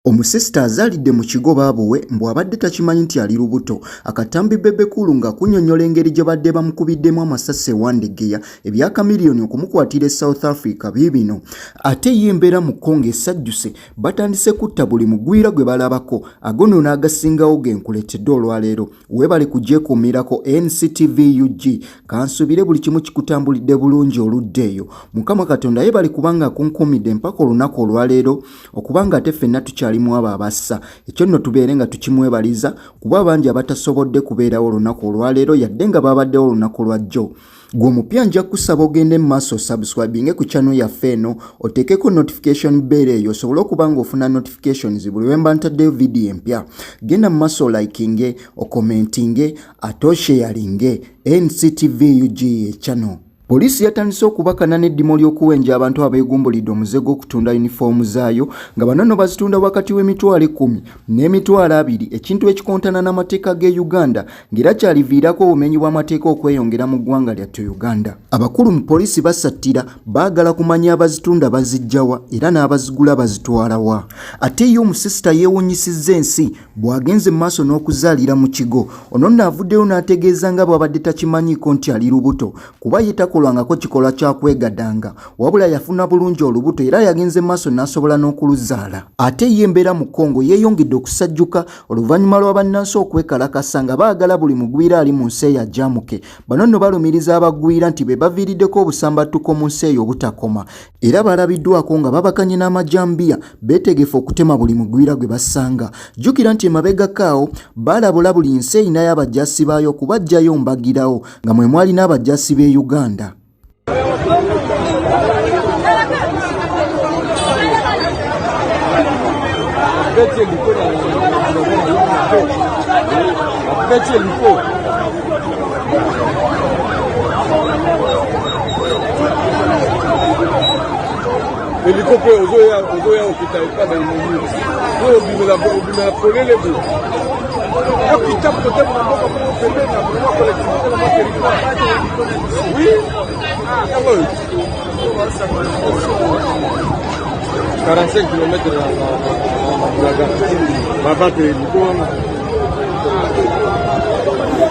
Omusisita azaalidde mu kigo baabuwe mbu abadde takimanyi nti ali lubuto. Akatambi Bebe Cool ng'akunnyonnyola engeri gye badde bamukubiddemu amasasi e Wandegeya ebya Chameleone okumukwatira e South Africa biibino. Ate ye embeera mu Congo esajjuse batandise kutta buli mugwira gwe balabako ago nno n'agasingawo ge nkuleetedde olwaleero. Weebale kugyekuumirako NCTV UG. Kansuubire buli kimu kikutambulidde bulungi oludda eyo. Mukama Katonda yeebale kubanga akunkuumidde mpaka olunaku olwaleero okuba nga ate ffenna tukyali mu abo abassa. Ekyo nno tubeere nga tukimwebaliza kuba bangi abatasobodde kubeerawo olunaku olwaleero yadde nga baabaddewo olunaku lwa jjo. Gwe omupya nja kukusaba ogende mu maaso osubscribinge ku channel yaffe eno oteekeko notification bell eyo osobole okuba ng'ofuna notifications buli lwe mba ntaddeyo vidiyo empya. Genda mu maaso olikinge, okomentinge ate osheyalinge. NCTV UG ye channel. Poliisi yatandise okubakana n'eddimu ly'okuwenja abantu abeegumbulidde omuze gw'okutunda yunifoomu zaayo nga bano nno bazitunda wakati w'emitwalo ekkumi n'emitwalo abiri ekintu ekikontana n'amateeka g'e Uganda ng'era kyaliviirako obumenyi bw'amateeka okweyongera mu ggwanga lyattu Uganda. Abakulu mu poliisi basattira baagala kumanya abazitunda baziggya wa era n'abazigula bazitwala wa. Ate ye omusisita yeewuunyisizza ensi bw'agenze mu maaso n'okuzaalira mu kigo. Ono nno avuddeyo n'ategeeza nga bw'abadde takimanyiiko nti ali lubuto kuba ye takolwangako kikolwa kya kwegadanga wabula yafuna bulungi olubuto era yagenze maaso n'asobola n'okuluzaala. Ate ye embeera mu Congo yeeyongedde okusajjuka oluvannyuma lwa bannansi okwekalakasa nga baagala buli mugwira ali mu nsi eyo ajamuke. Bano nno balumiriza abagwira nti be baviiriddeko obusambattuko mu nsi eyo obutakoma era balabiddwako nga babakanye n'amajambiya beetegefu okutema buli mugwira gwe basanga. Jjukira nti emabegako awo baalabula buli nsi erinayo abajjaasi baayo okubaggyayo mbagirawo nga mwe mwali n'abajjaasi b'e Uganda. Eliko mpe ozoya ozoya okita epa na enemi oyo obimela obimela polele boye okita kote na mboka moko pembeni na mwa collectivité na mwa territoire oui yango oyo 45 km na Braga babate eliko wana.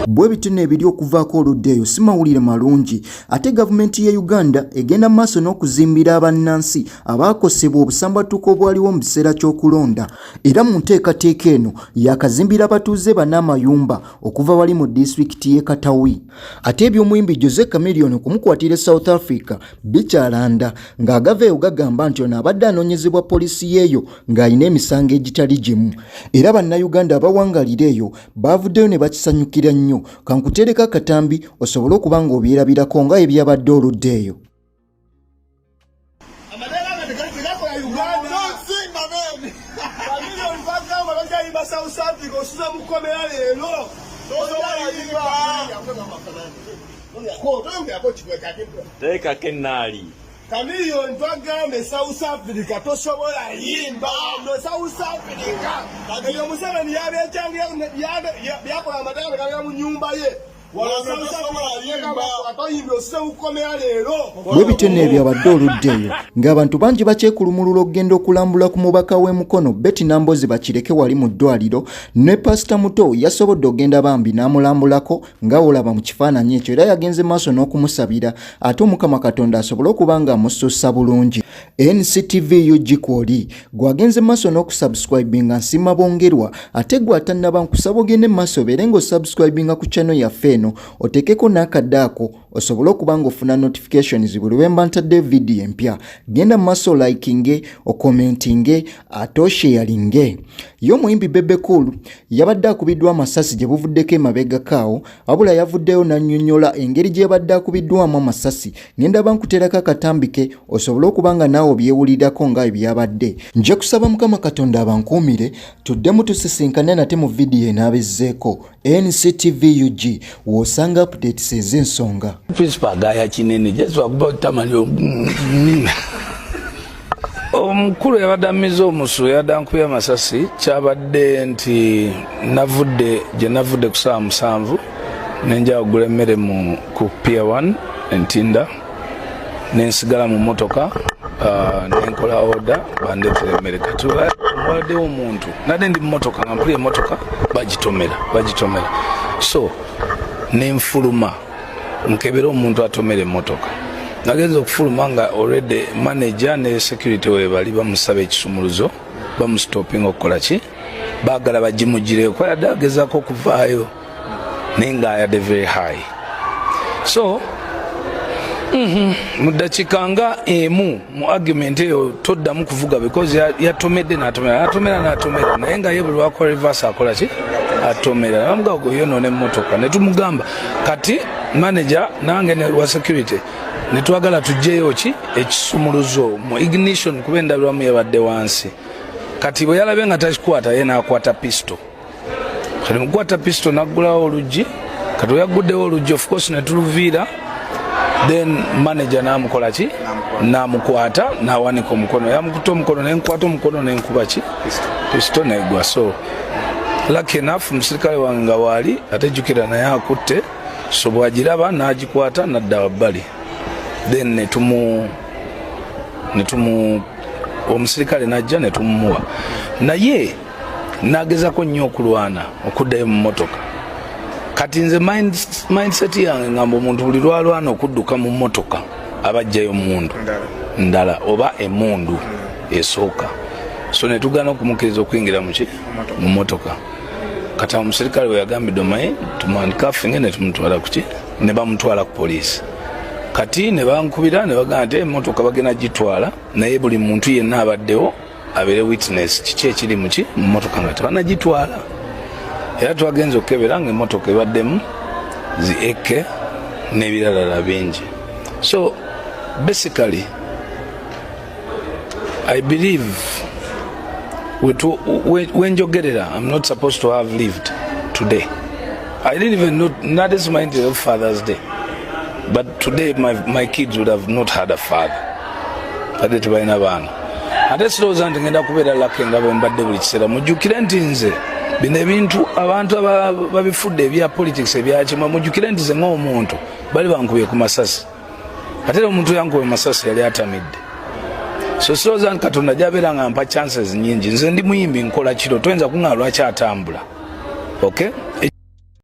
Bwe bityo n'ebiri okuvaako oludda eyo si mawulire malungi. Ate gavumenti ye Uganda egenda maaso n'okuzimbira abannansi abaakosebwa obusambattuko obwaliwo mu kiseera ky'okulonda era mu nteekateeka eno yaakazimbira abatuuze bana amayumba okuva wali mu disitulikiti y'e Katawi. Ate eby'omuyimbi Jose Chameleone okumukwatira e South Africa bikyalanda ng'agava eyo gagamba nti ono abadde anoonyezebwa poliisi y'eyo ng'alina emisango egitali gimu era bannayuganda abawangalira eyo baavuddeyo ne bakisanyukira nnyo. Kankuteereko akatambi osobole okuba ng'obyerabirako nga ebyabadde oludda eyo. Teekako ennaali. Chameleone twagamba e South Africa tosobola yimba no South Africa eyo Museveni yabekyangira byakola amateeka negabeera mu nyumba ye. Bwe bityo nno ebyabadde oludda eyo ng'abantu bangi bakyekulumulula okugenda okulambula ku mubaka w'e Mukono Betty Nambozi Bakireke wali mu ddwaliro ne Pasita Muto yasobodde okugenda bambi n'amulambulako nga wolaba mu kifaananyi ekyo era yagenze maaso n'okumusabira ate Omukama Katonda asobole okuba nga amusussa bulungi. NCTV UG kwoli gwagenze maaso n'okusubscribinga nsiima bongerwa ate gwe atannaba nkusaba ogende maaso obeere ng'osubscribinga ku channel yaffe eno oteekeko n'akadde ako osobole okuba ng'ofuna notifications buli lwe mba ntadde vidiyo empya. Genda mu maaso olikinge, okomentinge ate osheyalinge. Ye omuyimbi Bebe Cool yabadde akubiddwa amasasi gye buvuddeko emabegako awo wabula yavuddeyo n'annyonnyola engeri gye yabadde akubiddwamu amasasi. Ngenda bankuteerako akatambi ke osobole okuba nga naawe obyewulirako nga ebyabadde. Nja kusaba Mukama Katonda abankuumire tuddemu tusisinkane nate mu vidiyo enaabezzeeko. NCTV UG w'osanga updates ez'ensonga. Principal agaya kinene just wakuba tamali omukulu yabadde amize omusu yabadde ankubye amasasi kyabadde nti navudde gye navudde ku saawa 7 nenja okugula emmere mu ku pier 1 entinda nensigala mu motoka. Nenkola order bandetera emmere. Kati waddewo omuntu, nadde ndi mumotoka nga mpulira emotoka bagitomera, bagitomera, so nenfuluma nkebera omuntu atomera emotoka. Nagenza okufuluma nga already manager ne security webali bamusaba ekisumuluzo, bamustopping okukola ki, baagala bagimugireko, yadde agezaako okuvaayo naye nga ayadde very high. So mu ddakiika nga emu mu argument eyo toddamu kuvuga because yatomedde natomera, natomera, natomera, naye nga ye buli lwakola reverse akola ki, atomera. Namugago yonoona emmotoka. Netumugamba kati manager nange ne wa security netwagala tugyeyo ki ekisumuluzo mu ignition kuba endabirwamu yabadde wansi. Kati bwe yalabye nga takikwata, ye nakwata pistol. Kati mukwata pistol naggulawo oluggi. Kati weyagguddewo oluggi, of course netuluviira, then manager namukola ki, namukwata, nawanika omukono, yamukuta omukono, nenkwata omukono, nenkuba ki pistol, negwa. So lucky enough omusirikale wange nga waali, ate jjukira naye akutte, so bwagiraba nagikwata nadda wabbali, then netumu omusirikale najja netumuwa, naye nagezako nnyo okulwana okuddayo mu motoka. Kati nze mindset yange ngamba omuntu buli lwalwana okudduka mu motoka abajjayo mundu ndala oba emundu esooka, so netugana okumukkiriza okuyingira muki mu motoka. Kati awo omusirikale we yagambidde, omanyi, tumuhandcuffinge, netumutwala kuki, ne bamutwala ku poliisi. Kati ne bankubira ne bagamba nti emotoka bagenda gitwala, naye buli muntu yenna abaddewo abeere witness kiki ekiri muki mu motoka nga tebanagitwala. Era twagenza okukebera nga emotoka ebaddemu zi AK n'ebiralala bingi. So basically I believe wenjogerera I'm not supposed to have lived today. I didn't even know, not this mind of Father's Day, but today my kids would have not had a father. Ate tebalina baana. Ate sirowooza nti ngenda kubeera lucky nga bwe mbadde buli kiseera. Mujjukire nti nze bino ebintu abantu babifudde ebya politics ebyakimwa. Mujjukire nti nze ng'omuntu bali bankubye ku masasi, ate era omuntu yankubye masasi yali atamidde. So sirowooza nti Katonda gyabeera nga mpa chances nyingi. Nze ndi muyimbi, nkola kiro, toyinza kuŋŋaa lwaki atambula, okay?